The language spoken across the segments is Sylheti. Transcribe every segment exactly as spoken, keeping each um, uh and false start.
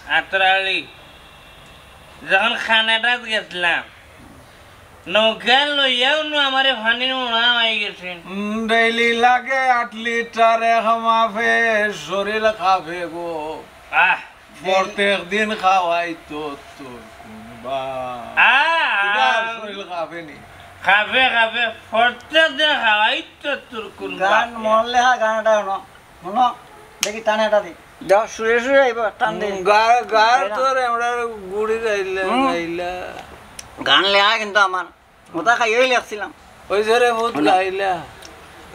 আতর আলী, যখন কানাডাত গেছিলাম, নৌকা লইয়াও নু আমারে পানির মুড়া হয়ে গেছে। উম, ডেইলি লাগে আট লিটার এক মাফে, শরীর কাঁপে গো। আহ, প্রত্যেক দিন খাওয়াই তো তোর কুনবা। আহ, এবার শরীর কাঁপেনি। কাঁপে, কাঁপে, প্রত্যেক দিন খাওয়াই তো তোর কুনবা। গান মরলে হা গান এটা হুনো। হুনো, দেখি টানে এটা দি। যাও, সুরে সুরে আইব, টান দে। হুম, গার, গার এই না। তোর আমরা গুড়ি গাইলা, হুম। গাইলা। গান লেখা কিন্তু আমার। ওটা খাইয়েই লেখছিলাম। ওই যে রে ভূত হুনো। গাইলা।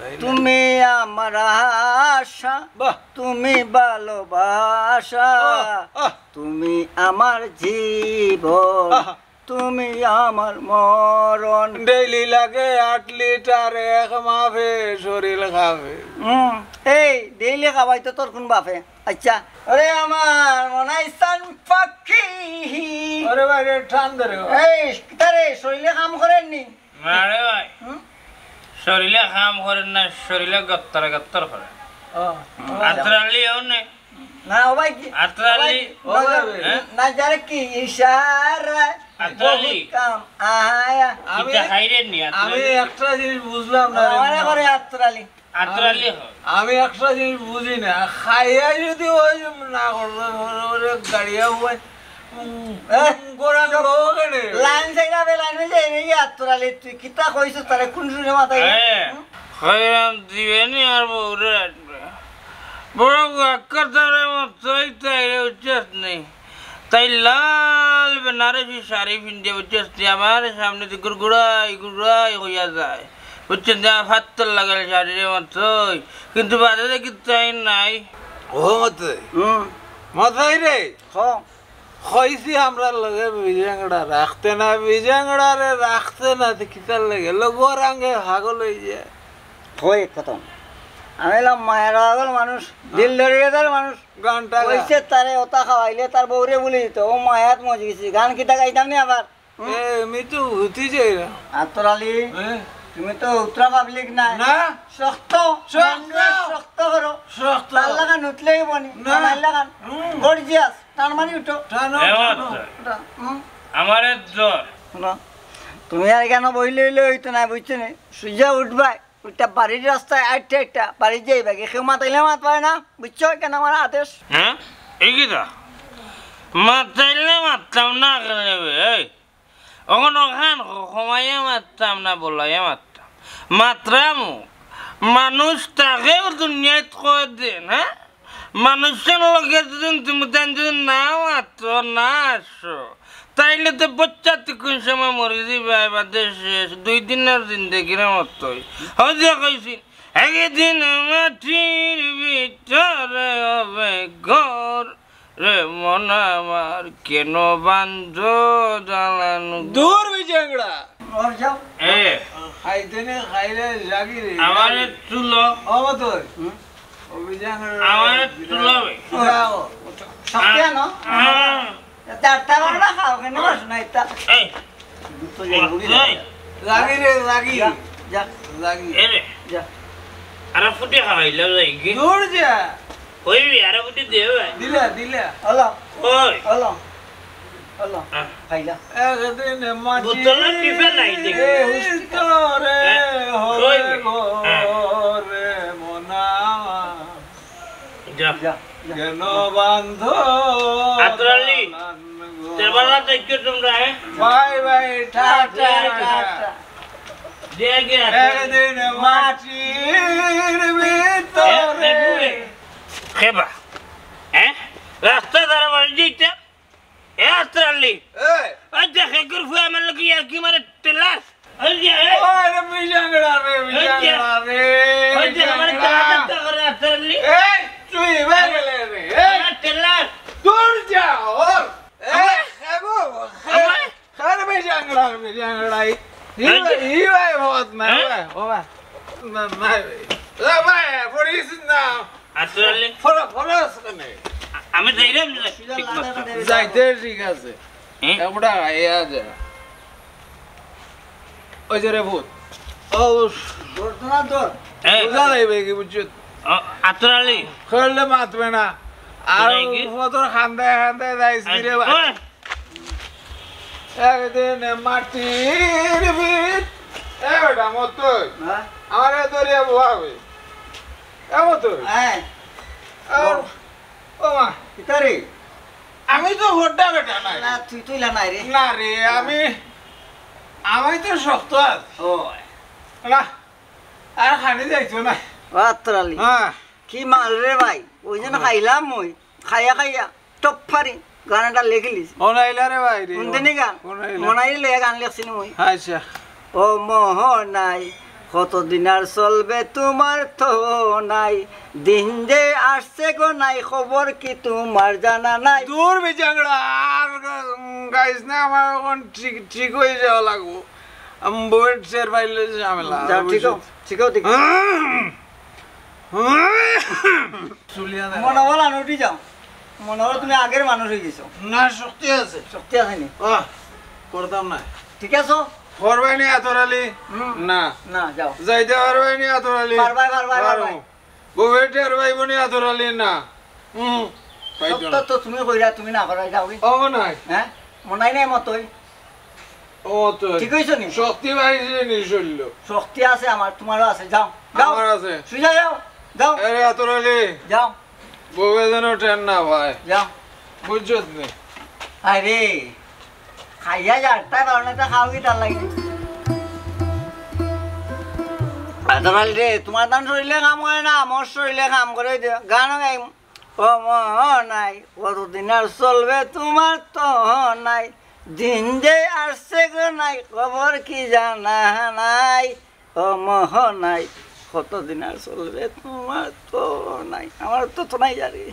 গাইলা। তুমি আমার আশা, বাহ। তুমি ভালোবাসা, আহ, আহ। তুমি আমার জীবন। আহ। তুমি আমার মরণ। ডেইলি লাগে আট লিটার এক মাফে শরীর খাবে। হুম, এই ডেইলি খাবাই তো তোর কোন বাপে? আচ্ছা, ওরে আমার মনাইসান পাখি। ওরে ভাই রে, টান ধরে। এই, কিতারে শরীরে কাম করেননি? না রে ভাই। হুম? শরীরে কাম করেন না, শরীরে গত্তর গত্তর করে। ও, ও। আতরালি ও নে। না, ও ভাই কি? আতরালি। ও ভাই কি? ও ভাই। হ্যাঁ? না, যারে কি ইশারা? আতরালি। বহুত কাম আয়া। আমি, ইটা খাইরে নি, আতরালি। আমি একটা জিনিস বুঝলাম না রে আমারে মা। করে আতরালি। আতরালি আমি, হয়। আমি একটা জিনিস বুঝি না। খাইয়া যদি ওই না করলে, ওরে, ওরে গাড়িয়া হয়। উম, এ, উম, গোড়া চুপ। লোক এনে। লাইন সাইডা বে, লাইন হয়ে যায়, এই আতরালি তুই কিতা কইছস তারে কোন সুরে মাথায়? এ, হুম? খাইরাম দিবে নি আর বউরে রাখবে। বড় গাক্কা তারে মতোই তাইরে উচ্চাস নেই। তাই লাল বেনারসি শাড়ি পিন্দিয়া বুঝছস নি, আমার সামনে দি গুড়গুড়াই গুড়গুড়াই হইয়া যায়। বুঝছস নি, আমার ফাত্তর লাগাল শাড়িরে মতোই, কিন্তু বাদে দেখি তাই নাই। ও মতোই। হুম। মতোই রে। হ। কইছি আমরার লগে বিজাংড়া রাখতে না, বিজাংড়ারে রাখতে না, তে কিতার লাগে? লগর আঙ্গে পাগল হই যায়। হয় কথা। আমি হইলাম মায়ের পাগল মানুষ, দিল দরিয়াদার মানুষ। গানটা গা। কইছে তারে ওটা খাওয়াইলে তার বউরে ভুলি দিত। ও মায়াত মজি গেছি। গান কিতা গাইতাম নি আবার? হুম? এ, আমি তো উঠি যাই না। আতর আলী, হ্যাঁ? তুমি তো উতরা পাবলিক না। না। শক্ত, শক্ত। মনরে শক্ত করো। শক্ত। তার লাগান উঠলেই বনি, না। আমার লাগান। হুম। গর্জিয়াস, তার মানে উঠো। টানো, এ টানো। বাচ্চা। উঠো, হুম। আমারে ধর। শোনো, তুমি আর কেন বইলে হইলে হইতো না, বুঝছো নি? সুজা উঠবাই, উঠটা বাড়ির রাস্তায় আটটা একটা, বাড়ি যাইবা কি? কেউ মাতাইলে মাত পায় না, বুঝছো? কেন আমার আদেশ। হ্যাঁ? এই কি দা? মাতাইলে মাততাম না কেন বে? এই, অখন অখান খ-, কমাইয়া মাততাম না, বলাইয়া মাততাম। মাতরামু। মানুষ থাকেও দুনিয়াত কয়দিন, হ্যাঁ? মানুষর লগে যদি তুমি তাইন যদি না মাতো, না আসো, তাইলে তো বাচ্চা তুই কোন সময় মরি দিবা, এবার দেশে দুই দিনের জিন্দেগির মতোই। হয়তো কইছি, একদিন মাটির ভিতরে হবে ঘর। রে মন আমার, কেন বান্ধো দালান ঘর? দূর বিজেংড়া। ওর যাও। এ। খাইতে নে, খাইলে জাগি রে, আমারে জাগি। তুলো। ও তো। হুম? ও বিজেংড়া। আমারে তুলো বে। যাও। শক্তি আনো। আ, আ। তার তার না খাও, কেন বস না এটা? এই। দুধ তো যাই, উড়ি যাই। লাগি রে, লাগি। যা, যা। লাগি। এ রে। যা। আরে ফুটি খাওয়াইলাম যাই কি? দূর যা। ওই রে, আরে ফুটি দে ভাই। দিলা, দিলা। হলো। ওই। হলো। হলো। আহ। খাইলা। একদিন মাটি বোতলর টিপে নাই দেখি। এ, হুস। তোরে এ, হবে ওই রে। গো হ্যাঁ। রে মনা। যা। যা, যা। কেন বান্ধো আতর আলী, দালান ঘর? তেরবালা দেখছো তোমরা, হ্যাঁ? Bye bye, tata, tata, tata. Tata. দে গিয়া। একদিন মাটির ভিতরে। এ, এ, এ, খেবা। হ্যাঁ? রাস্তা ধারে বাড়ি যাইতে। এ আতর আলী। এ। ওই দেখ, এগুর ফুয়া আমার লগে ইয়ার্কি মারে টেলাস। ওই যে, এ। ওই রে, বিজাংড়া রে, ওই যে। বিজাংড়া রে, ওই যে, আমার বিজাংড়া। টেলাস একটা করে আতর আলী। এই, তুই এবার গেলে রে, এই। আমার টেলাস। দূর যা, ওর। এ, আমার খাবো, খাবো। আমার খার বিজাংড়া, বিজাংড়া। ই, এই যে। ই ভাই, বহুত না, হ্যাঁ? ভাই, ও ভাই। না, না, ভাই। ও ভাই, পড়িস না। আতর আলী। ফলো, ফলো আছে কেনে? আমি যাইলাম যে ঠিক মতো। যাইতে ঠিক আছে। হ্যাঁ? এবড়া আইয়া যা। ওই যে রে ভূত। ও, দৌড় তো না, দৌড়। এ, বুঝা যাইবে কি বুঝছো? ও, আতর আলী। করলে মাতবে না। আর নাকি? পথর কান্দায় কান্দায় যাইস কি রে ভাই? ওই। একদিন মাটির ভিত। এ বেটা, মতই। হ্যাঁ? আমারে ধরিয়া বওয়াবে। এ মতই। হ্যাঁ। আর, বল। ও মা। কিতা রে? আমি তো হুদ্দা বেটা নায়। না, তুই তো ইলা নায় রে। না রে, আমি, আমি তো শক্ত আছি। ও। না, আর খানি যাইতো না। ও আতর আলী। হ্যাঁ। কি মাল রে ভাই? ওই যে না খাইলাম ওই। খাইয়া খাইয়া। টপ ফারি গান এটা লেখিলিস। কোন আইলা রে ভাই রে? কোন দিনই গান? কোন আইলা? মনাই লইয়া গান লেখছিনি মুই। আচ্ছা। ও মোহনাই, কতদিন আর চলবে তোমার তো নাই, দিন যে আসছে গো নাই, খবর কি তোমার জানা নাই। দূর বেজাংড়া, আর গাইস না, আমার এখন ঠিক, ঠিক হয়ে যাওয়া লাগবো। আমি বউয়ের চেয়ার পাইলে ঝামেলা। যাও, ঠিক হোক, ঠিক হোক, ঠিক হোক। চুলিয়া দেয়। মনে বল, আনো উঠি যাও। মনে হয় তুমি আগের মানুষ হয়ে গেছো। না, শক্তি আছে। শক্তি আছে নি? আহ, করতাম না। ঠিক আছো? পারবায়নি আতর আলী? হুম। না। না, যাও। যাইতে পারবায়নি আতর আলী? পারবায়, পারবায়, পারো। পারবায়। বউয়ে টের পাইবনি আতর আলী? না। হুম, পাইতো সব তো, না। তো তুমি কইরা, তুমি না করাই যাও কি? ও নাই। হ্যাঁ? মনাই নাই মতই। ও তো ঠিক হইছে নি? শক্তি পাইছে নি শরীরো? শক্তি আছে আমার, তোমারও আছে। যাও, যাও। আমার আছে। সুজা যাও, যাও। আরে আতর আলী। যাও। বউয়ে যেন টের না পায়। যাও। বুঝছত নি? আরে, খাইয়া যারটা কারণে তো খাও কি তার লাগি? আতর আলী রে, তোমার তান শরীরে কাম করে না, আমার শরীরে কাম করে। গানও গাইমু। ও মনাই, কতদিন আর চলবে তোমার তো নাই, দিন যে আসছে গো নাই, খবর কি জানা নাই। ও মনাই, কতদিন আর চলবে তোমার তো নাই, আমার তো তো নাই জানি।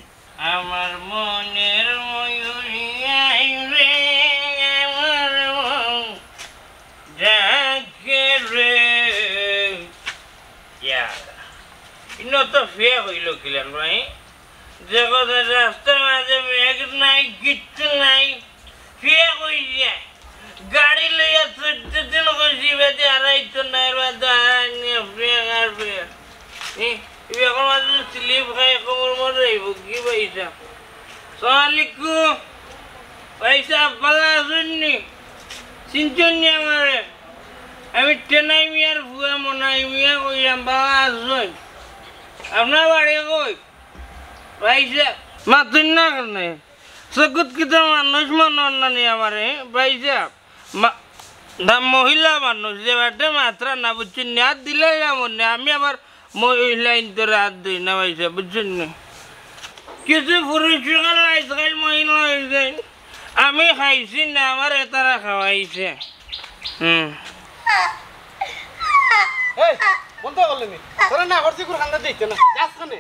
আমার মনের ময়ূরী আই রে, আমার মন ডাকে রে। ইয়া, ইনো তো ফেক হইল কিলান ভাই। দেখো তো, রাস্তার মাঝে মেঘ নাই, কিচ্ছু নাই, ফেক হই যায়। গাড়ি লইয়া চোদ্দ দিন কইছি, বেটি হারাইতো না, এর বাদে হারাই নিয়ে ফেক আর ফেক। এ, এ এখন মাত্র স্লিপ খাই, কোমর মরে যাইব, কি পয়সা? সালাম আলাইকুম। পয়সা ভালা আছইন নি? চিনছইন নি আমারে? আমি টেনাই মিয়ার ফুয়া মনাই মিয়া কইরাম, ভালা আছইন? আপনার বাড়ি কই? পয়সা মাতইন না কেনে? চকুত কিতা মানুষ মনে অয় না নি আমারে? পয়সা মা-, না, মহিলা মানুষ, যে বাটে মাতরা না, বুঝছইন নি? আর দিলে এমন নি, আমি আবার মহিলা ইন্তরে হাত দেই না, ভাইসাব, বুঝছইন নি? কিছু পুরুষ সকাল আজকাল মহিলা হয়ে যায়। আমি খাইছি না, আমার এতারা খাওয়াইছে। হুম। এই, বন্ধ করলে নি? তোরা না করছি, করে খান্দা দিতে না। যাস কেনে?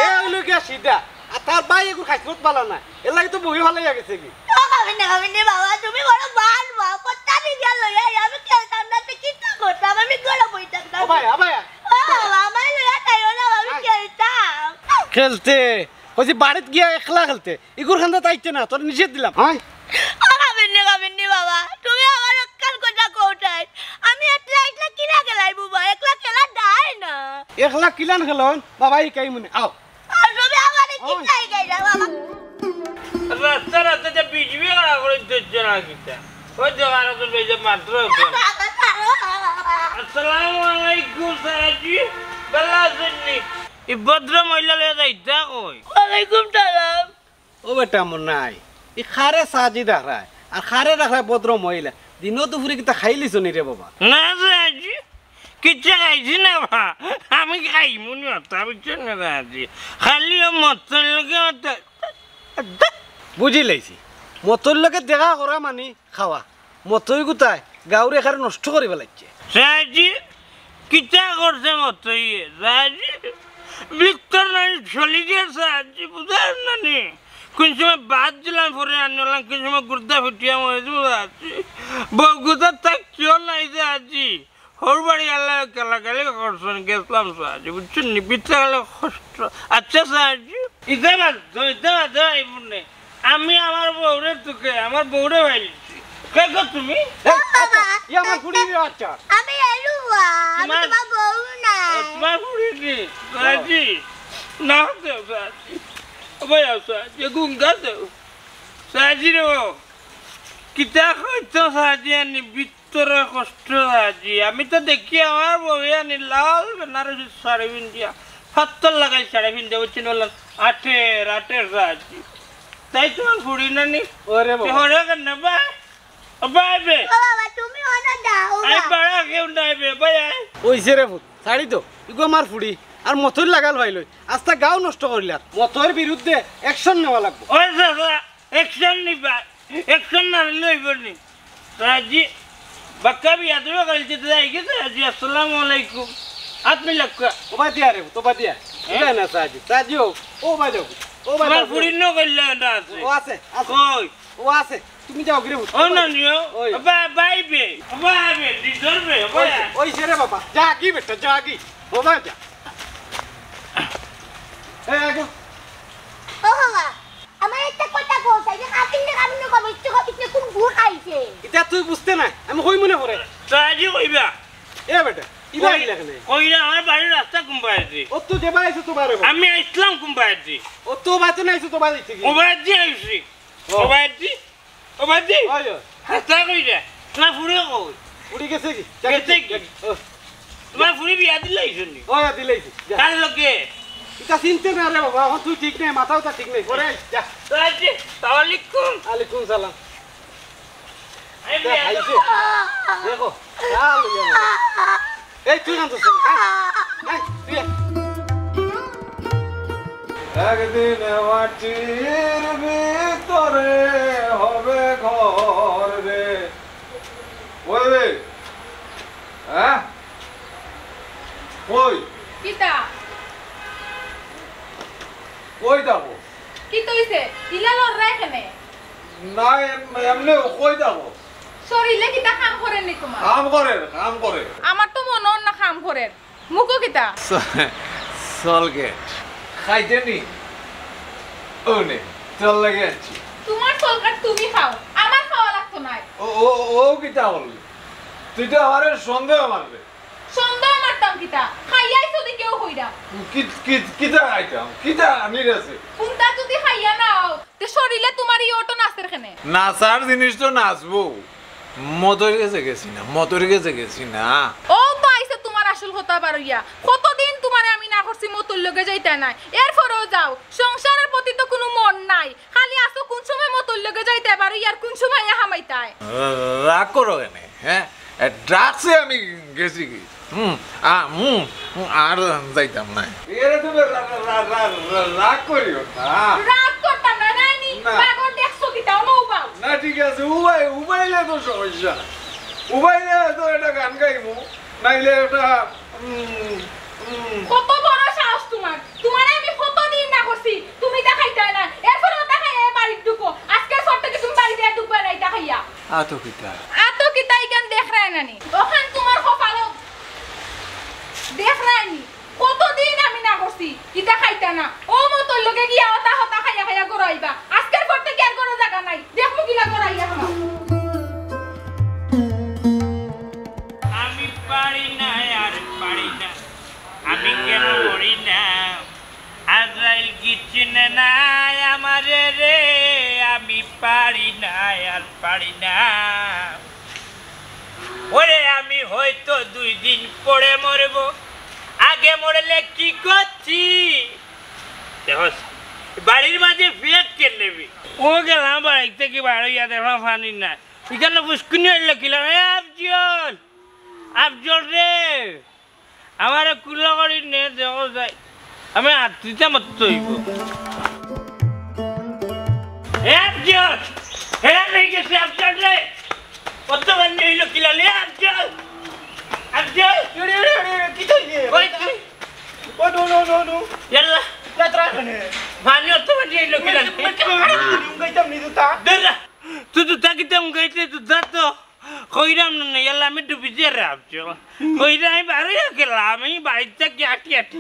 এ অইলো গিয়া সিধা। আর তার ভাই এগুর খাইছলত ভালা না। এর লাগি তো বহি ফালাইয়া গেছে গি। ও, খাবেন না, খাবেন না, বাবা, তুমি বড় বান, বাবা, কোথা দিয়ে গেল? এই, আমি খেলতাম না, তো কিতা করতাম? আমি ঘরে বই থাকতাম। ও ভাই, ও ভাই। ও, বাবা, আমার লইয়া তাইও না, আমি আয়। খেলতাম। খেলতে? কইছি বাড়িত গিয়া একলা খেলতে। ইগুর খান্দা তাইতে না, তোর নিষেধ দিলাম। আয়। ও, খাবেন না, খাবেন না, বাবা, তুমি আমার একখান কথা কওটাই। আমি একলা একলা কিলা খেলাই, বাবা, একলা খেলা যায় না। একলা কিলান খেলন? বাবা, এই কাই মনে, আও। আর তুমি আমারে কি ওই। চাই গাইলা, বাবা? রাস্তা রাস্তা যে বিজবি করা করে ধরছে না কিতা? ওই যে আর একজন এই যে মাত্র একজন। বাবা, ছাড়ো, বাবা। আসসালামু আলাইকুম, সারাজি। ভালা আছইন নি? এই ভদ্র মহিলা লইয়া যাইতা কই? ওয়ালাইকুম সালাম। ও বেটা মনাই, ই কারে সাজি দেখরায়, আর কারে দেখরায় ভদ্র মহিলা। দিনো দুপুরে কিতা খাইলিছো নি রে বাবা? না সাজি, কিচ্ছু খাইছি না বা। আমি খাইমু নি অতা, বুঝছো না সাজি? খালি ও মতর লগে অতা। বুঝি লাইছি, মতর লগে দেখা করা মানি খাওয়া। মতই গুতায় গাউরে এখানে নষ্ট করি ফেলাইছে। সাজি, কিতা করছে মতইয়ে? সাজি, ভিতর নাই চলি গেছে সাজি, বুঝার না নি? কোন সময় বাদ দিলাম, পরে আনলাম, কোন সময় গুর্দা ফুটিয়া মরে যাবো সাজি। বউ গুতা থাকছেও নাই সাজি। হর বাড়ি আল্লাহ গালাগালি করছেন, গেছিলাম সাজি, বুঝছেন নি? ভিতরে গেলে কষ্ট। আচ্ছা সাজি, ইতা বাদ দাও, ইতা বাদ দাও, এই বুনে। আমি আমার বউরে তোকে, আমার বউরে পাইছি। কে গো তুমি? এই, আচ্ছা, ই আমার ফুড়ি রে, আচ্ছা। আমি এলুয়া, আমি তোমার, তোমার বউ না। ও, তোমার ফুড়ি নি? ও। সাজি, না দেও সাজি। ও ভাই, আও সাজি, গুঙ্গা দেও। সাজি রে, কিতা কইতো সাজি আনি, ভিতরে কষ্ট সাজি। আমি তো দেখি আমার বউ আনি লাল বেনারসি শাড়ি পিন্দিয়া, ফাত্তর লাগাইল শাড়ি পিন্দিয়া, বুঝছেন, বললাম, আটের, আটের সাজি। তাই তোমার ফুড়ি নানি? ওরে বাবা। হরে কেন ভাই? ও ভাই বে। ও বাবা, তুমি অনো যাও, ও এই বাবা। পাড়া কেউ নাই বে, ভাই আয়। ওই যে রে ফুত, ছাড়ি তো, ইগু আমার ফুড়ি, আর মতর লাগাল ভাই লই, আস্তা গাঁও নষ্ট করিলার। মতর বিরুদ্ধে action নেওয়া লাগবো। ওই চাচা, action নিবা, action না নিলে অইবো নি। সাজি, বাক্কা বিয়া তুমি কইলতে তো যাই গেছে, সাজি, আসসালামু আলাইকুম। আপনি লাক্কা। ও ভাই দিয়া রে, তো ভাই দিয়া। হ্যাঁ? না, না, সাজি, সাজি ও, ও ভাই যাও, ও ভাই তোমার যাও। ফুড়ি ন কইলে না আছে। ও আছে, আছে। কই? ও আছে, তুমি যাও গিরে। ও না নিও। ওই। বা-, বাইবে, বাইবে, নিজর বে, ওই, ওই। ওই সে রে বাবা, যা কি বেটা, যা কি। ও ভাই যা। এই, এই, যা। ও বাবা, আমার একটা কথা কও, তাই যে কাপিন না, কাপিন না, কবে ইচ্ছে কবে ইচ্ছে কোন গুড় খাইছে? ইতা তুই বুঝতে না, আমি কই মনে করে। সাজি কইবা। এ বেটা, ইবা কই-, আইলা কেনে? কইরা আমার বাড়ির রাস্তা কুম্বাইছি। ও তো যে বাড়ি আইছো তো বারে। আমি আইছলাম কুম্বাইছি। ও তো বাড়িতে নাই আইছো তো বাড়ি থেকে। ও বাড়ি আইছি। ও। ও বাড়ি, ও বাড়ি। ওই, ওই। হাসা কইরা। না ফুড়ি কই? ফুড়ি গেছে কি? গেছে কি? ও। তোমার ফুড়ি বিয়া দিলাইছো নি? ও, বিয়া দিলাইছি। যা। কার লগে? ইতা চিনতে না রে বাবা, এখন তুই ঠিক নাই, মাথাও তা ঠিক নাই। পরে আয়, যা। তো আজকে, সালাম আলাইকুম। আলাইকুম সালাম। এই যা, বিয়া খাইছে। দেখো, যা লইয়া যা। এই তুই কান্দছিস না, হ্যাঁ? এই, তুই আয়। একদিন মাটির ভিতরে হবে ঘর রে। ওই রে, হ্যাঁ? কই? কিতা? কই থাকো? কিতা অইছে? ইলা লড়রায় কেনে? না, এম-, এমনে কই থাকো? শরীরে কিতা কাম করের নি তোমার? কাম করের, কাম করের। আমার তো মনো অর না কাম করের। মুখো কিতা? স-, সলগেট। খাইতে নি? ও নে, তোর লাগি আনছি। তোমার সলগেট তুমি খাও, আমার খাওয়া লাগতো নায়। ও, ও, ও কিতা অইল? তুই তো আমারে সন্দেহ মাররে। সন্দেহ মারতাম কিতা? খাইয়া আইছো দেখি কেউ কইরা। কি, কি, কিতা খাইতাম? কিতা আনির আছে? কুনটা যদি খাইয়া নাও, তে শরীরে তোমার ই অটো নাচের কেনে? নাচার জিনিস তো নাচবো। মতর গেছে গেছি না, মতর গেছে গেছি না। ও তো আইছে তোমার আসল কথা বারইয়া। কতদিন তোমারে আমি না করছি মতর লগে যাইতায় নায়, এরপরেও যাও। সংসারের প্রতি তো কুনু মন নাই, খালি আছো কুন সময় মতর লগে যাইতায় বারইয়া আর কুন সময় এ হামাইতায়। রাগ করো কেনে, হ্যাঁ? এ, ডাকছে আমি গেছি কি? হুম, আ, হুম, হুম, আর যাইতাম না। এরে তুমি রা-, রা-, রা-, রা-, রা-, রাগ করিও না। রাগ করতাম না, নানি, না। রাগর দেখছো কিতা, অনো উবাও। না, ঠিক আছে, উবাই-, উবাইলে তো সমস্যা। উবাইলে তো একটা গান গাইমু, নাইলে একটা, উম, উম। কত বড় সাহস তোমার? তোমারে আমি কতদিন না করছি, তুমি ইতা খাইতায় না। এরপরে ইতা খাইয়া এ বাড়িত ঢুকো। আজকের পর থাকি তুমি বাড়িত আর ঢুকবায় না ইতা খাইয়া। আতো কিতা? আতো কিতা ইখান দেখরায় না নি? অখান তোমার কপালো দেখরায় নি? কতদিন আমি না করছি, ইতা খাইতায় না। ও মতর লগে গিয়া অতা হতা খাইয়া খাইয়া ঘরো আইবা। আজকের পর থাকি আর ঘরো জাগা নাই। দেখমু কিলা ঘরো আইয়া হামাও। আমি পারি না, আর পারি না। আমি কেন মরি না? আজরাইল কি চিনে না আমারে রে? আমি পারি না, আর পারি না। ওরে, আমি হয়তো দুই দিন পরে মরব, আগে মরলে কি করছি? দেখো, বাড়ির মাঝে ফেক কে নেবি? ও গেলাম বাড়ি থাকি বার অইয়া দেখলাম পানি নাই। ইখানো ফুসকুনি অইল কিলা? এ আফজল, আফজল রে, আমারে কুলা করি নে, দেখো যাই। আমি আত্রিতা মত অইব। এ আফজল! হেরা নেই গেছে আফজল রে! অত বান্নি অইল কিলা লে আফজল? আফজল! ইউরে, ইউরে, ইউরে, ইউরে, কিতা অইছে? কই তুই? ও, no, no, no, no। ইয়াল্লা। না, তোরা এখানে। পানি অত বান্নি অইল কিলা লে? উঙ্গাইতাম নি জুতা। দে না। তুই জুতা কিতা উঙ্গাইতে, জুতা তো। কইরাম না, না, ইয়াল্লা, আমি ডুবি যাই রে, আফজল। কইরা আমি বারইয়া গেলাম, আমি বাড়িত থাকি আটি আটি।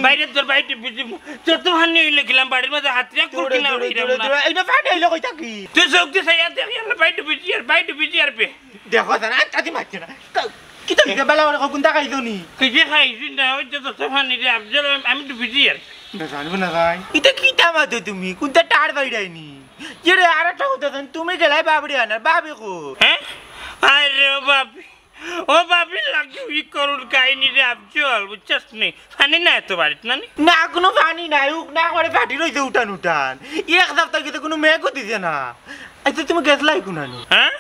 বাইরে তোর বাড়ি ডুবি যাইমু। যত পানি অইল কিলা, বাড়ির মাঝে হাতরিয়া কুলকিনা দূরে, দূরে, কইরাম দূরে, না। দূরে। এইটা পানি অইল কই থাকি? তুই চউখ দি চাইয়া দেখ, ইয়াল্লা, বাড়ি ডুবি যাই, বাড়ি ডুবি যাই বে। দেখো, জানা, আজ কাটি মারছে না। তা, কিতা অইছে? বেলা ওরে কোনটা খাইছো নি? কিছু খাইছি না, ওই যে যত পানি রে, আফজল, আমি, আমি ডুবি যাই। না জানবো না ভাই। ইতা কিতা মাতো তুমি? কুনটা টার বাইরায়নি? এরে, আর একটা কথা জান, তুমি গেলায় বাবরে আনার, বাবি কই? হ্যাঁ? আরে ও বাবি, ও বাবির লাগি ই করুণ কাহিনী রে আফজল, বুঝছস নি? পানি নাই তো বাড়িত নানি? না, কুনু পানি নাই, উক না করে ফাটি রইছে উঠান উঠান। এক সপ্তাহ গেছে কুনু মেঘও দিছে না। আচ্ছা, তুমি গেছলায় কুনানো? হ্যাঁ?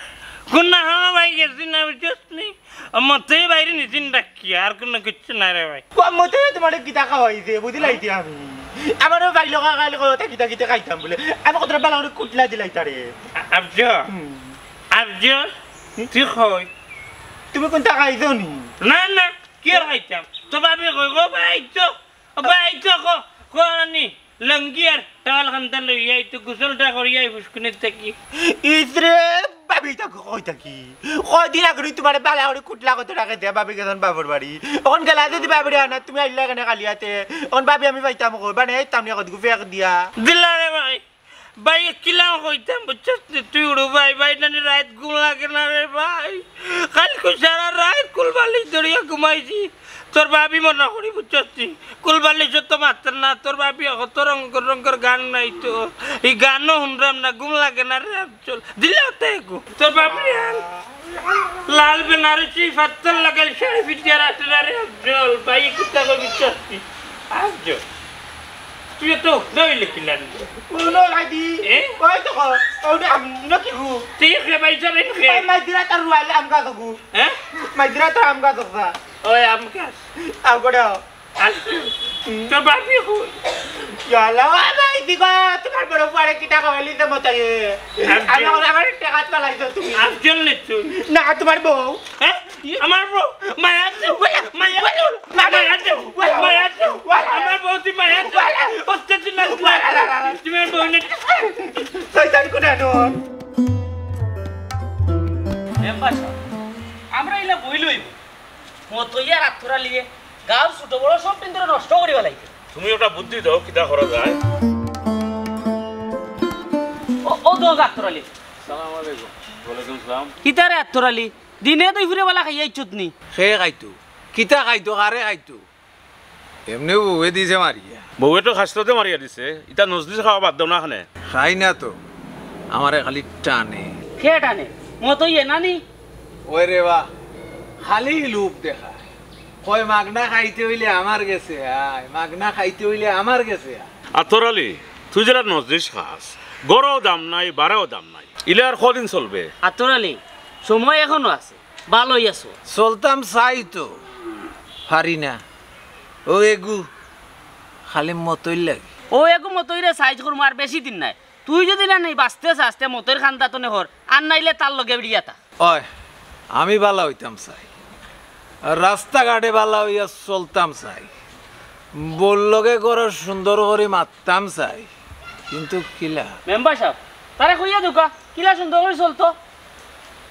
কুন না, হ্যাঁ ভাই, গেছি না, বুঝছস নি? ও মতই বাইরে নিছি ডাকি, আর কুনু কিচ্ছু নাই রে ভাই। ও মতই তুমারে কিতা খাওয়াইছে, বুঝিলাইছি আমি। আমারও ভাই লগা খাইলে কয়, "ওটা কিতা কিতা খাইতাম?" বলে, আমি কতটা বালা করে কুটলা দিলাই তারে। আ-, আফজল, হুম। আফজল, তুই কই? তুমি কুনটা খাইছো নি? না, না, কি আর খাইতাম? তো ভাবি কই, গো ভাই তো, ও ভাই তো, গো, গো আনি। লঙ্গি আর টাওয়াল খান্তা লইয়া আইতো, গোসলটা করিয়া আই ফুসকুনির থাকি। ইস রে, ভাবি, ইতা কই থাকি? কয়দিন আগে তুমারে বালা করে কুটলা করতে রাখে দে, ভাবি গেছন বাবর বাড়ি। অখন গেলা যদি ভাবিরে আনা, তুমি আইলা কেনে খালি আতে? অখন ভাবি আমি পাইতাম কই, মানে এই তামনি কতগু ফেক দিয়া। দিলা রে ভাই, ভাই, কিলা কইতাম, বুঝছস নি? তুই উড়ু ভাই, ভাই, নানি রাইত ঘুম লাগে না রে ভাই। কালকে সারা রাইত কুলবালিশ ধরিয়া ঘুমাইছি। তোর ভাবি মনে করি, বুঝছস নি? কুলবালিশ তো মাতর না, তোর ভাবি কত রঙর রঙর গান নাই তো। এই গানও হুনরাম না, ঘুম লাগে না রে আফজল। দিলা তো একু। তোর ভাবি আর লাল বেনারসি ফাত্তর লাগাইল শাড়ি ফিটিয়া রাখতে না রে আফজল। ভাই, কিতা কই, বুঝছস নি? আফজল। তুই তো দই লিখিলেন। কুনো লাদি। এ? ওই তো কো, ওটা আম, নকি গু। ঠিক রে ভাই, চল, এই খে। ভাই, মাই দিরা তার রুয়াইলে আম গাছ গু। হ্যাঁ? মাই দিরা তার আম গাছ গু। ওই আম গাছ। আম গড়াও। আর তোর বাপি কই? ইয়ালা, ও ভাই, দিগো, তুমার বড় ফুয়ারে কিতা কইলি তো মতাইয়ে। আম আমি কি? আমার, আমার টেকাত পালাইছো তুমি। আম চল নে তুই। না, তুমার বউ। হ্যাঁ? আমার বউ, মায়া দেও, মায়া দেও, মায়া দেও, মায়া দেও। আমার বউ, তুই মায়া দেও। অত্যাচার না, তুই আমার বউ না। শয়তান কোন আনোর। মেম্বার সাব, আমরা ইলা বই লইব। মতইয়ার আত্তর আলিয়ে গাঁওর ছোট বড় সব পিন্দরে নষ্ট করি ফালাইছে। তুমি একটা বুদ্ধি দেও, কিতা করা যায়? ও, ও দোষ আত্তর আলী। সালাম আলাইকুম। ওয়ালাইকুম সালাম। কিতা রে আত্তর আলী? দিনে দুই ফুরে বালা খাইয়া ইচ্ছুত নি। খে খাইতো? কিতা খাইতো? কারে খাইতো? এমনে বউয়ে দিছে মারিয়া। বউয়ে তো খাস্ততে মারিয়া দিছে। ইতা নজলিস খাওয়া বাদ দেও না খানে। খাই না তো। আমারে খালি টানে। খে টানে? মতইয়ে নানি? ওই রে বা, খালি লোভ দেখায়। কয়, "মাগনা খাইতে অইলে আমার গেছে আয়, মাগনা খাইতে অইলে আমার গেছে আয়।" আত্তর আলী, তুই যেরা নজলিস খাস, গরও দাম নাই, বারেও দাম নাই। ইলে আর কদিন চলবে? আত্তর আলী, সময় এখনো আছে, বালা অইয়া চল। চলতাম চাই তো, পারি না। ও এগু, খালি মতইর লাগি। ও এগু মতইরে সাইজ করমু আর বেশি দিন নাই। তুই যদি না নেই বাঁচতে চাস, তে মতইর খান্দাত নে হর, আর নাইলে তার লগে বিড়িয়া থাক। অয়, আমি বালা অইতাম চাই, রাস্তাঘাটে বালা অইয়া চলতাম চাই, বউর লগে ঘরো সুন্দর করি মাততাম চাই, কিন্তু কিলা? মেম্বার সাব, তারে কইয়া দেউক্কা, কিলা সুন্দর করি চলতো?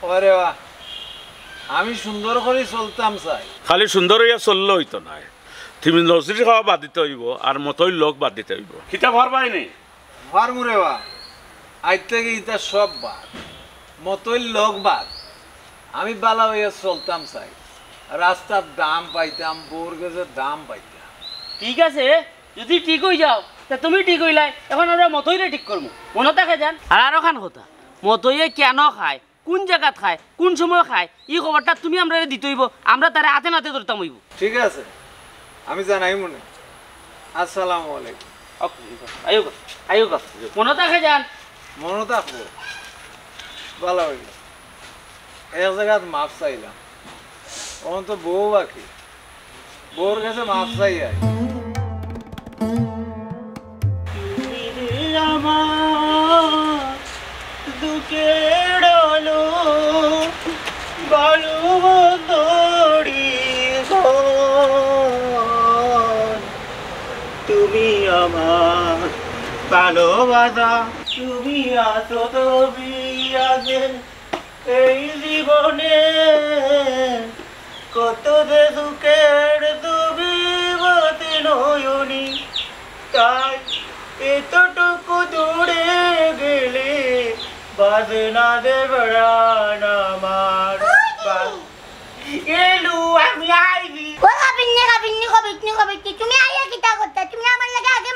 ওরে বা, আমি সুন্দর করি চলতাম চাই। খালি সুন্দর অইয়া চললে অইতো নায়, তুমি নজলিস খাওয়া বাদ দিতে অইবো, আর মতইর লগ বাদ দিতে অইবো। কিতা পারবায় নি? পারমু রে বা, আইজ থাকি ইতা সব বাদ, মতইর লগ বাদ। আমি বালা অইয়া চলতাম চাই, রাস্তাত দাম পাইতাম, বউর গেছে দাম পাইতাম। ঠিক আছে, যদি ঠিক অই যাও, তে তুমি ঠিক অইলায়, এখন আমরা মতইরে ঠিক করমু। মনো থাকে যান। আর আরোখান কথা, মতইয়ে কেনো খায়, কুন জাগাত খায়, কুন সময় খায়, ই খবরটা তুমি আমরারে দিতে অইবো, আমরা তারে আতে নাতে ধরতাম অইবো। ঠিক আছে, আমি জানাইমুনে। আসসালামু আলাইকুম। ওকে, আইওগা, আইওগা। মনো থাকে যান। মনো থাকবো। বালা অইলো। এক জাগাত মাফ চাইলাম। অখন তো বউ বাকি। বউর গেছে মাফ চাই আই। তুমি রে আমার দুঃখের আলো, বালু বন্দরী ঘর। তুমি আমার ভালোবাসা, তুমি আছো, তুমি আগে এই জীবনে। কত যে দুঃখের তুমি মতি নয়নি, তাই এতটুকু দূরে গেলে বাজে না যে প্রাণ আমার। বাস। এলু, আমি আইবি। ও খাবিন্নি, খাবিন্নি, খাবিন্নি, খাবিন্নি, তুমি আইয়া কিতা করতা? তুমি আমার লগে আগে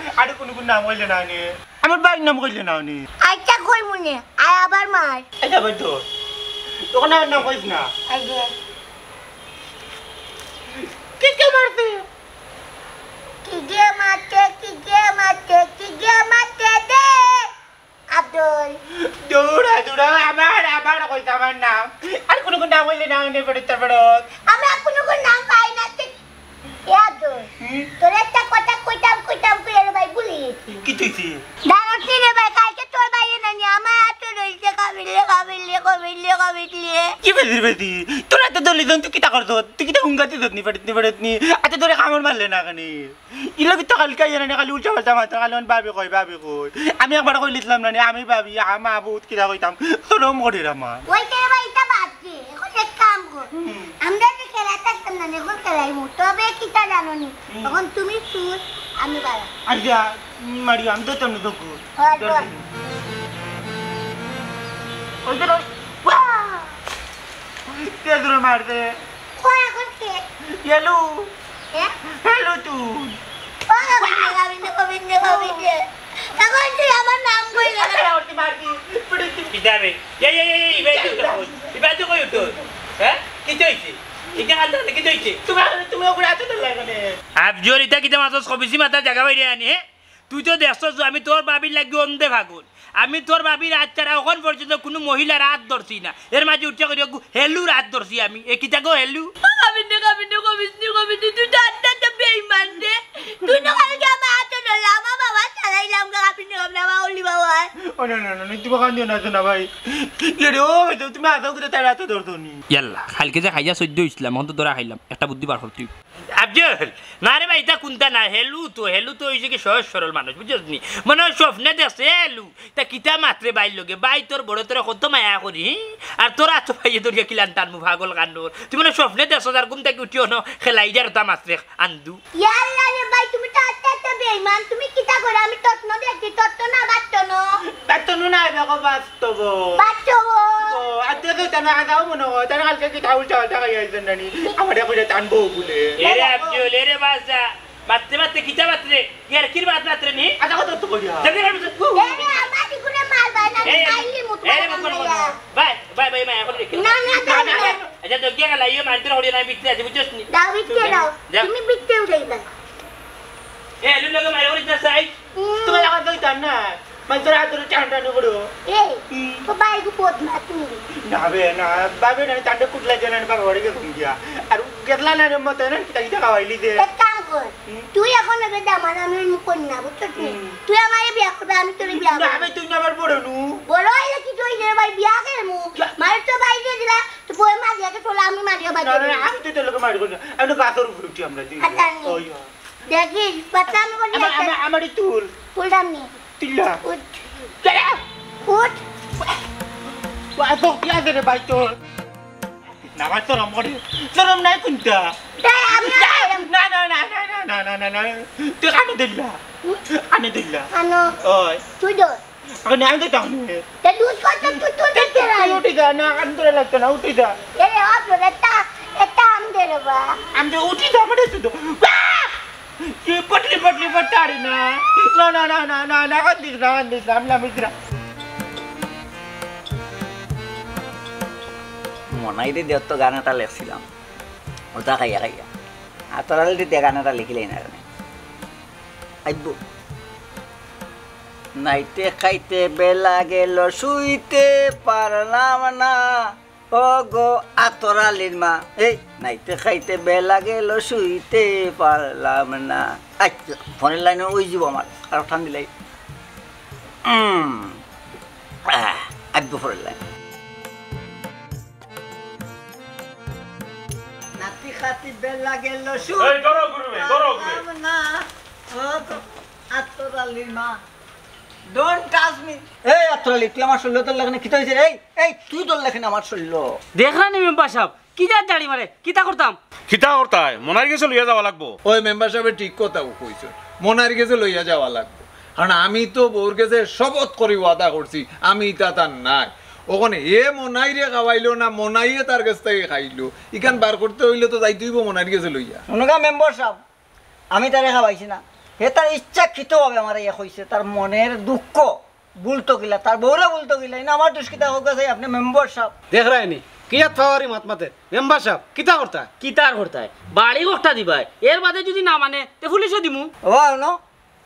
আরে কুনু কুনু নাম কইলে না নি। আমার ভাইর নাম কইলে না নি। আচ্ছা, কইমুনে। আর আবার মার। আচ্ছা, ভাই তো। তখন আর নাম কইস না। আগে। কে কে মারছে? কি কে মারছে, কি কে মারছে, কি কে মারছে দে? আব্দুল। দৌড়া, দৌড়া, আবার, আবার কইস আমার নাম। আর কুনু কুনু নাম কইলে না নি, ফেরত, ফেরত। আমি আর কুনু কুনু নাম পাই না, তুই এ আব্দুল, হুম? তোর একটা কথা কইতাম, কইতাম, কই রে ভাই, ভুলি গেছি। কিতা অইছে? জানোস নি রে ভাই, কালকে তোর ভাইয়ে না নি, আমার আতো ধরছে, কাবিলে, কাবিলে, কাবিলে, কাবিলে। কি বেজি, বেজি? তোর আতো ধরলি যখন তুই কিতা করছত? তুই কিতা হুঙ্গাতে ধরনি, ফেরত নি, ফেরত নি? আতো ধরে কামড় মারলে না কেনে? ইলো কিতা কালকে আইয়া না নি, খালি উল্টা পাল্টা মাতরা, খালি অখন ভাবি কই, ভাবি কই। আমি একবার কইলিছলাম না নি, আমি ভাবি, আমা, বহুত কিতা কইতাম, শরম করির আমার। ওই তে ভাই, ইতা বাদ দে, এখন এক কাম কর। হুম। আমরা যে খেলা থাকতাম না, এখন খেলাইমু। তবে কিতা জানো নি? হুম। এখন তুমি চুর, আমি বালা। আচ্ছা, মারি, আমি তো তেমনি তো করি। হয়, ডর হয়। লাগে। ওই যে ওই, ওয়া! কে জোরে মারছে? ওই এখন কে? ইয়েলু। হ্যাঁ? ইয়েলু তুই। ও গোবিন্দ, গোবিন্দ, গোবিন্দ, গোবিন্দ। এখন তুই আমার নাম কইলে না। আরে, ওর কি মারবি? পুড়ি তুই। কিতা বে? এই, এই, এই, এই, ইবাই তো কই? ইবাই তো কই উঠো? হ্যাঁ? কিতা অইছে? ইটা কান্দা কান্দা কিতা অইছে? তুমি, তুমি ওগুলো আছো তো লাগে মানে। আফজল, ইটা কিতা মাতস? খবিসি মাতার জাগা বাইরে আনি, হ্যাঁ? তুই তো দেখছস যে আমি তোর ভাবির লাগি অন্ধে পাগল। আমি তোর ভাবির আত ছাড়া অখন পর্যন্ত কুনু মহিলার আত ধরছি না। এর মাঝে উঠিয়া করি হেলুর আত ধরছি আমি। এ কিতা গো হেলু? ও গোবিন্দ, গোবিন্দ, গোবিন্দ, গোবিন্দ, তুই তো আত্মাটা বেঈমান রে। তুই তো কালকে আমার আতো ধরলা, আমার বাবা চালাইলাম গো, গোবিন্দ, গোবিন্দ, আমার অলি বাবা। ও না, না, না, না, তুমি কান্দিও না, শোনা ভাই। এ রে, ও ভাই, তুমি আতো করে তার আতো ধরতো নি। ইয়াল্লা, কালকে যে খাইয়া সহ্য অইছিলাম, অখন তো ধরা খাইলাম। একটা বুদ্ধি বার কর তুই। আফজল, না রে ভাই, ইটা কুন্তা না, হেলু তো, হেলু তো অইছে কি সহজ সরল মানুষ, বুঝছস নি? মনে হয় স্বপ্নে দেখছে, এ হেলু, তা কিতা মাতরে ভাইর লগে, ভাই তোর বড় তোরে কত মায়া করি, হি? আর তোর আতো পাইয়ে ধরিয়া কিলান টানমু পাগল কান্দর। তুই মনে হয় স্বপ্নে দেখছস আর ঘুম থাকি উঠিও ন, খেলাই যার তা মাতরে আন্দু। ইয়াল্লা রে ভাই, তুমি তো আস্তে আস্তে বেঈমান, তুমি কিতা করো? আমি তত্ন দেখি, তত্ন না, বাত্তন। বাত্তন না, দেখো বাস্তব। বাত্তব। ও, আর দেখো, তা না, আগাও মনে হয়, তারা কালকে কি ঠাউল চাউল টাকা ইয়ে আইছেন নানি? আমার এখন টানবো বলে। এরে আফজল, এরে বাসা, মাততে মাততে কিতা মাতরে? ইয়ার্কির মাত মাতরে নি? আচ্ছা, কত তো কইয়া? দেখি, দেখি, দেখি। এরে, আমার দিকুনে মার ভাই না, এই, খাইলি মুখ এরে, মার মুখ ভাই। ভাই, ভাই, ভাই, ভাই, এখন দেখি। না, না, না, না, না। আচ্ছা, তো গিয়া গেলা, ইয়ে মারতে হরিয়া নাই, ভিতরে আছে, বুঝছস নি? দাও, ভিতরে দাও। যা। তুমি ভিতরে উঠাই দাও। এ, এলুর লগে মারে করিস না, সাইড। হুম। তোমার লাগাত লইতাম না। মানে, তোর হাত ধরে টান টান করো। এ, হুম। তো বাইরে বদমাশ তুমি। না বে, না, বাবে না, তান্ডে কুটলা জানা না, বাবা বাড়ি গেছে গিয়া। আর গেছলা না রে মতো না, কিতা কিতা খাওয়াইলি দে। এক কাম কর, হুম। তুই এখন এবে দামান, আমি মুখ করি না, বুঝছস নি? হুম। তুই আমারে বিয়া করবে, আমি তোরে বিয়া না, করবো। আমি তুই না আমার বড় নু। বড় হইলে কি তুই রে ভাই বিয়া করমু? যা। মারে তো বাইরে দিলা, তো বই মারিয়া কে তোলা, আমি মারিয়া না, বাজারে। না, আমি তুই তোর লগে মারি করি না। আমি তো গাছের উপরে উঠি আমরা দুই। আচ্ছা, নি। ওই, ওই। দেখিস, বাচ্চা আমি বলি আমার, একটা আমার, আমারই তুল। তুললাম নি। তুললা। উঠ। দাঁড়া। উঠ। ওয়া, তো কি আছে রে ভাই তোর? না ভাই, শরম করে। শরম নাই কোনটা? তাই আমি আর না, না, না। তুই কানে দিলা। উঠ। কানে দিলা। কানো। ওই। তুই ধর। এখন আমি তো টাউনে। তে দুধ কত তুই তো দেখতে তুই নাই। উঠি যা, না, কান ধরে লাগতো না, উঠি যা। এ রে, অত এটা, এটা আম দে রে বা। আমি তো উঠি যা, মানে শুধু। আহ! কি পটলি পটলি পটারি না। না, না, না, না, না, না, কান দিস না, কান দিস না, আমি নামিস না। মনাইরে দেওয়ার তো গান এটা লেখছিলাম। ওটা খাইয়া খাইয়া। আর তোরা যদি গান এটা লিখিলেই না কেন? আইবো। নাইতে খাইতে বেলা গেল, শুইতে পারলাম না। ও গো আতর আলীর মা, এই নাইতে খাইতে বেলা গেল, শুইতে পারলাম না। আচ্ছা, ফোনের লাইনে ওই যাব আমার, আর ঠান দিলাই। উম, আহ, আব্দু ফোনের লাইন। নাতি খাতি বেলা গেল, এই, ধরো গুরু ভাই, ধরো গুরু ভাই। শুইতে পারলাম না। ও গো আতর আলীর মা। Don't touch me। এই আতর আলী, তুই আমার শরীর ধরলে কেনে? কিতা অইছে? এই, এই, তুই ধরলে কেনে আমার শরীর? দেখরা নি মেম্বার সাব, কি জাত দাড়ি মারে? কিতা করতাম? কিতা করতায়? মনাইর গেছে লইয়া যাওয়া লাগবো। ওই মেম্বার সাবে ঠিক কথা কইছইন, মনাইর গেছে লইয়া যাওয়া লাগবো। কারণ আমি তো বউর গেছে শপথ করি ওয়াদা করছি, আমি ইতা তার নাই। অখন হে মনাইরে খাওয়াইলো না, মনাইয়ে তার গেছ থাকি খাইলো, ইখান বার করতে অইলে তো যাইতে অইবো মনাইর গেছে লইয়া। হুনউক্কা মেম্বার সাব, আমি তারে খাওয়াইছি না, হে তার ইচ্ছাকৃতভাবে আমারে ইয়ে কইছে, তার মনের দুঃখ, ভুল তো গিলা, তার বউরে ভুল তো গিলা, ইনো আমার দুষ কিতা? কউক্কা চাই আপনে মেম্বার সাব। দেখরায়নি, কিয়াত ফাওয়ারি মাত মাতের। মেম্বার সাব, কিতা করতা? কিতার করতায়? বাড়ি কখটা দিবায়, এর বাদে যুদি না মানে, তে পুলিশো দিমু। ও, হুনো,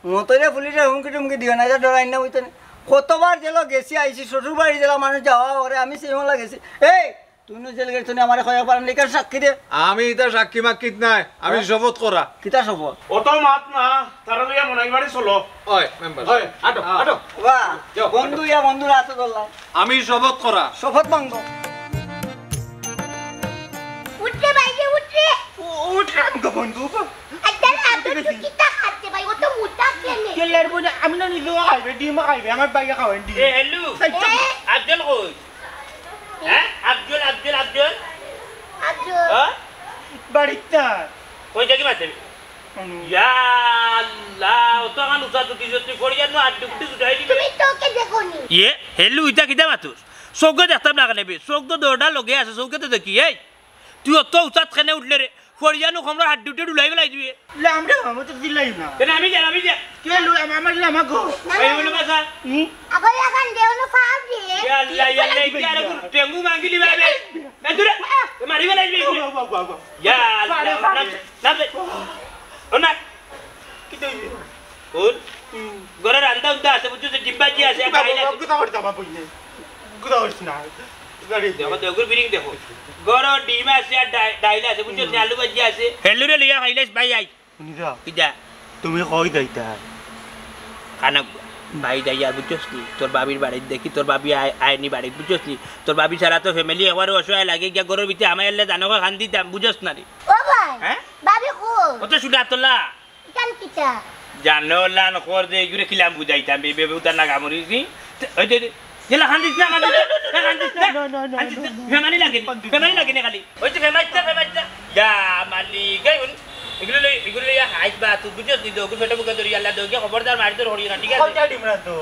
মতইরে পুলিশে হুমকি টুমকি দিও না, ইটা ডরাইন না, বুঝছো নি? কতবার জেলো গেছি, আইছি, শ্বশুর বাড়ি জেলা মানুষ যাওয়া, ওরে আমি সেই হলা গেছি। এই, তুই নু জেল গেলি, তুই আমারে কয়া পারেন, ইখান সাক্ষী দে। আমি ইতা সাক্ষী মাক্ষিত নায়, আমি হ্যাঁ? শপথ করা। কিতা শপথ? অত মাত না, তারা লইয়া মনাইর বাড়ি চলো। ওই, মেম্বার। ওই, আটো, আ। আটো। বাহ, যাও, বন্ধু আটো। ইয়া বন্ধুর আতো ধরলাম। আমি শপথ করা। শপথ ভাঙবো। উঠরে ভাই রে, উঠরে। উ-, উঠরে আমি গো বন্ধু। আচ্ছা, আচ্ছা, তুই কিতা খাচ্ছে ভাই? ও তো মোটা কেনে? কেলার বনে আমি না নিজেও খাইবে, ডিম খাইবে, আমার ভাইয়ে খাওয়াইন ডিম। এ, হেলু। এই, চুপ। এ? আফজল কই? হ্যাঁ? আফজল, আফজল, আফজল? আফজল। হ্যাঁ? বাড়িত না। কই থাকি মাতে? হুম। ইয়া আল্লাহ, অত আখান উচাত উঠিছস, তুই ফড়িয়ার নু আড্ডি উঠি উঠাই দিবি। তুমি তো ওকে দেখো নি। ইয়ে, হেলু, ইতা কিতা মাতস? চউখে দেখতাম না কেনে বে? চউখ তো দরজার লগে আছে, চউখে তো দেখি। এই, তুই অত উচাত কেনে উঠলে রে? ফড়িয়ার নু কমরর হাড্ডি উঠে ডুলাই বেলাই দিবে। লে, আমরা, আমরা তো দিলাই না। কেনে আমি যাই, আমি যাই। কে লো, আমা-, আমার, আমার গো। এই হলো বাসা। হুম? আগো লাগান দে, হলো ফাপ দে। ইয়া আল্লাহ, ইয়া আল্লাহ, ইয়া আল্লাহ। টেঙ্গু মাগিলি বাবা। এ দূরে, এ মারি বেলাই দিবি। বাবা, বাবা, বাবা। ইয়া আল্লাহ, পারে, পারে। নাম, নাম দে। ও না। কিতা অইছে? কোন? হুম। ঘরো রান্দা উন্দা আছে, বুঝছো? ডিম ভাজি আছে, আর বাবা, ডাইল আছে। বাবা, গুদা করতে আমার বইনে। গুদা করিস না। গাড়ি দেখো, দেখো, বিরিং দেখো। ঘরো ডিম আছে, আর ডাই-, ডাইল আছে, বুঝছো? হুম। আলু ভাজি আছে। হেলুরে লইয়া খাইলাইস ভাই আই। শুনি যাও। কিতা? তুমি কই যাইতা? খানা ভাই যাইয়া, বুঝছস নি? তোর ভাবির বাড়িত দেখি, তোর ভাবি আয়-, আয়নি বাড়িত, বুঝছস নি? তোর ভাবি ছাড়া তো family একবারে অসহায় লাগে, গিয়া ঘরর ভিতরে হামাইলে জানো কয় কান্দিতাম, বুঝছস না রে? ও ভাই, হ্যাঁ? ভাবি কই? ও তো শুনা তোলা। ইখান কিতা? জানো লান কর যে এগুরে কিলাম বুঝাইতাম, বে-, বে-, বে-, উতার লাগা মরিস নি। তে-, ওই যে, যে, যেলা কান্দিস না, কান্দিস না, এ, কান্দিস না, না, না, না, কান্দিস না। না, না। ফেমানি লাগে নি, ফেমানি লাগে নি খালি। ওই যে ফেমাইছে, ফেমাইছে। ইয়া মালিক, এই হুন, এগুলো লই, এগুলো লইয়া খাইস বা, তুই বুঝছস নি তো, ওগুলো পেটে মুখে ধরি, আল্লাহ দোকে, খবরদার মারি তোর হরিও না, ঠিক আছে? কয়টা ডিম রাঁধতো?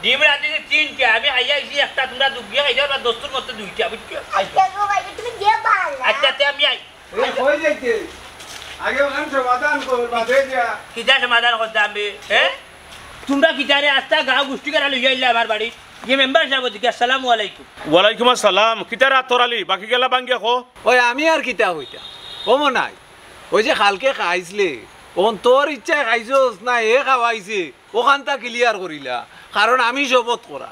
ডিম রাঁধতে যে তিনটা, আমি খাইয়া আইছি একটা, তোমরা দুগিয়া খাইছো, আর দস্তুর মতো দুইটা, বুঝছো? আচ্ছা গো ভাই, তুমি দিয়া পারলা। আচ্ছা, তে আমি আই। এই কই যাইতে? আগে ওখান সমাধান কর, বাদে যা। কিতা সমাধান করতাম বে? হ্যাঁ? তোমরা কিতারে আস্তা গাঁও গোষ্ঠী করা লইয়া আইলা আমার বাড়ি? ইয়ে মেম্বার সাহেব ওদিকে, আসসালামু আলাইকুম। ওয়ালাইকুম আসসালাম। কিতারে আতর আলী? বাকি গেলা বাঙ্গিয়া কো। ওই আমি আর কিতা কইতা? ও মনাই, ওই যে কালকে খাইছলে, অন তোর ইচ্ছায় খাইছস না এ খাওয়াইছে? ওখানটা clear করিলা, কারণ আমি শপথ করা।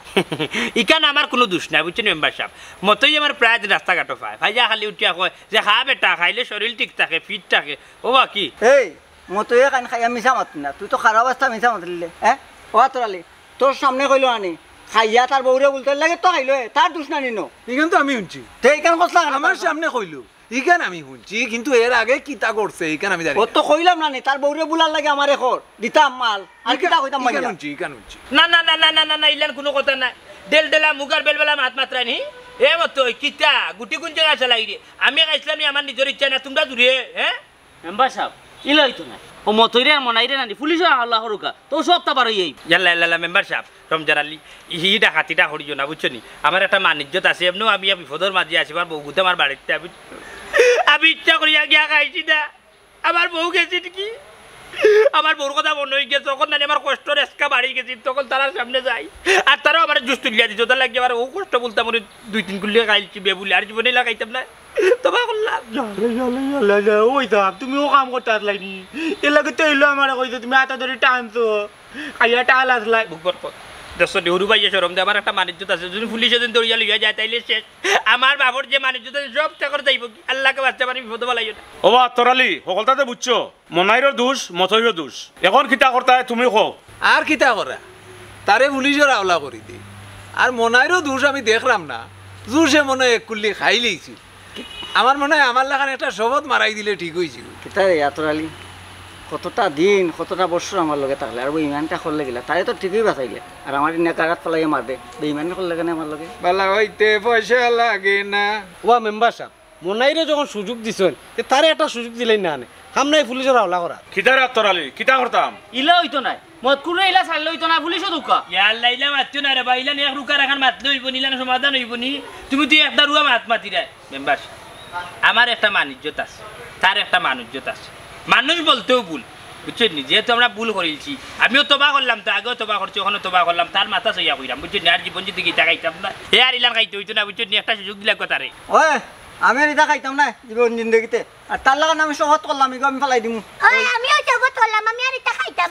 ইখান আমার কুনু দুষ নাই, বুঝছইন মেম্বার সাব? মতই আমার প্রায় দিন রাস্তাঘাটো পায়, পাইয়া খালি উঠিয়া কয় যে, "খা বেটা, খাইলে শরীল ঠিক থাকে, fit থাকে।" ও বাকি? এই, মতই এখান খাইয়া মিছা মাত না, তুই তো খারাপ অবস্থা মিছা মাতলে, হ্যাঁ? ও আতর আলী, তোর সামনে কইলো আনি, খাইয়া তার বউরে বুলতে লাগে তো খাইলো এ, তার দুষ না নিনো। ইখান তো আমি হুনছি। তে ইখান কসলা খারাপ আমার কথা? সামনে কইলো। ইখান আমি হুনছি, কিন্তু এর আগে কিতা করছে, ইখান আমি জানি ও না। তো কইলাম না নি, তার বউরে বুলার লাগে আমারে কর, দিতাম মাল, আর ইখান, কিতা কইতাম ইখান মাইয়া? হুনছি, ইখান হুনছি। না, না, না, ইলান কুনু কথা নাই। ডেলডেলা মুগার বেলবেলা মাত মাতরানি। এ মতই, কিতা? গুটি কোন জাগা চালাই রে? আমি খাইছলাম নি আমার নিজর ইচ্ছা না, তোমরা দূরে, হ্যাঁ? মেম্বার সাব, ইলা অইতো নায়। ও মতইরে আর মনাইরে নানি, পুলিশে হামলা করুকা, তো সবতা বারই আইবো। ইয়াল্লা, ইয়াল্লা, ইয়াল্লা, মেম্বার সাব, রমজান আলী, ই ডাকাতিটা করিও না, বুঝছো নি? আমার একটা মান ইজ্জত আছে, এমনেও আমি বিপদর মাঝে আছি, আমার বউ গুদা আমার বাড়িত, আমি, আমি ইচ্ছা করিয়া গিয়া খাইছি না। আমার বউ গেছে কি? আমার বউর কথা মনো অই গেছে, তখন নানি আমার কষ্টর এসকা বাড়ি গেছি, তখন তারার সামনে যাই। আর তারাও আমার জুস তুলিয়া দিছে, তার লাগি আমার ও কষ্ট বলতাম, ওরে দুই তিন কুল্লি খাইলছি বেবুলি, আর জীবনে লাগাইতাম না। তবা করলাম। ইয়াল্লা, ইয়াল্লা, ইয়াল্লা, ইয়াল্লা, ওই দা, তুমি ও কাম করতে আসলাই নি? এর লাগে তো এলো আমারে কইছে, তুমি আতা ধরি টানছো। খাইয়া টাল আসলাই। বুক বরকত। দেখছো, নেহরু ভাইয়ে শরম দে, আমার একটা মান ইজ্জত আছে। যদি পুলিশে যদি ধরিয়া লইয়া যায়, তাইলে শেষ। আমার বাপর যে মান ইজ্জত আছে, সব ঠেকর যাইব কি? আল্লাহকে বাঁচতে পারি, বিপদে বালাইও না। ওবা, তোরালি, হকলতাতে বুঝছো? মনাইরও দোষ, মতইরও দোষ। এখন কিতা করতায় তুমি কও? আর কিতা করা? তারে পুলিশর হাওলা করি দে। আর মনাইরও দোষ আমি দেখলাম না। জুসে মনে হয় এক কুল্লি খাই লইছিল। আমার মনে হয় আমার লাখান একটা শপথ মারাই দিলে ঠিক অইছিল। কিতা রে আতর আলী, কতটা দিন, কতটা বছর আমার লগে থাকলে, আর বেইমানটা করলে গিলা, তারে তো ঠিকই বাঁচাইলে। আর আমার ইন্না গাড়াত ফালাইয়া মারবে, বেইমানি করলে কেনে আমার লগে? বালা অইতে পয়সা লাগে না। ওবা মেম্বার সাব, মনাইরে যখন সুযোগ দিছইন, তে তারে একটা সুযোগ দিলেই না আনে। সামনে পুলিশর হাওলা করা। কিতা রে আতর আলী, কিতা করতাম? ইলা অইতো নায়। মদকুরে ইলা ছাড়লে অইতো নায়, পুলিশও ধোকা। ইয়াল্লা, ইলা মাতিও না রে বা, ইলা নিয়ে এক রুকার এখান মাতলে অইব নি, ইলা সমাধান অইব নি। তুমি তুই একটা রুয়া মাত মাতিরায়। মেম্বার, আমার একটা মান ইজ্জত আছে, তার একটা মান ইজ্জত আছে। মানুষ বলতেও ভুল। বুঝছইন নি? যেহেতু আমরা ভুল করিলছি, আমিও তবা করলাম, তো আগেও তবা করছি, অখনও তবা করলাম, তার মাথা ছইয়া কইরাম, বুঝছইন নি? আর জীবন জিন্দেগি ইতা খাইতাম না। এ আর ইলান খাইতে অইতো না, বুঝছইন নি? একটা সুযোগ দিলাউক্কা তারে। ওই, আমি আর ইতা খাইতাম না জীবন জিন্দেগিতে। আর তার লাখান আমি শপথ করলাম, ইগু আমি ফালাই দিমু। ওই, আমিও শপথ করলাম, আমি আর ইতা খাইতাম।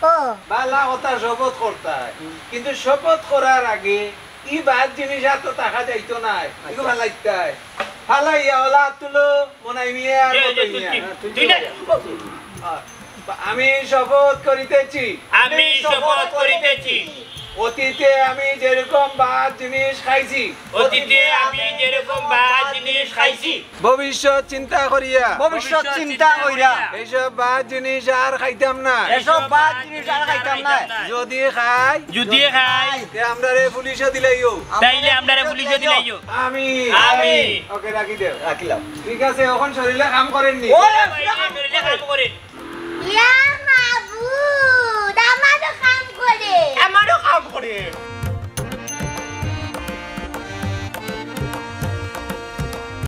ও। বালা কথা শপথ করতায়, কিন্তু শপথ করার আগে ই বাদ জিনিস আর তো থাকা যাইতো নায়, ইগু ফালাইতায়। ফালাইয়া অলা তুলো, মনাই মিয়া আর জি, জি, মতই মিয়া। তুই, তুই, তুই না। আ, আমি শপথ করিতেছি। আমি শপথ করিতেছি। অতীতে আমি যেরকম বাদ জিনিস খাইছি। অতীতে আমি যেরকম বাদ জিনিস খাইছি। ভবিষ্যৎ চিন্তা করিয়া। ভবিষ্যৎ চিন্তা করিয়া। এইসব বাদ জিনিস আর খাইতাম না। এসব বাদ জিনিস আর খাইতাম না। যদি খাই। যদি খাই। তে আমরারে পুলিশে দিলাইও। তাইলে আমরারে পুলিশে দিলাইও। আমি। আমি। ওকে, রাখি দেও। রাখিলাম। ঠিক আছে, অখন শরীরে কাম করেননি। ও, শরীরে কাম করে। ইয়া মাবুদ, আমারও কাম করে। আমারও কাম করে।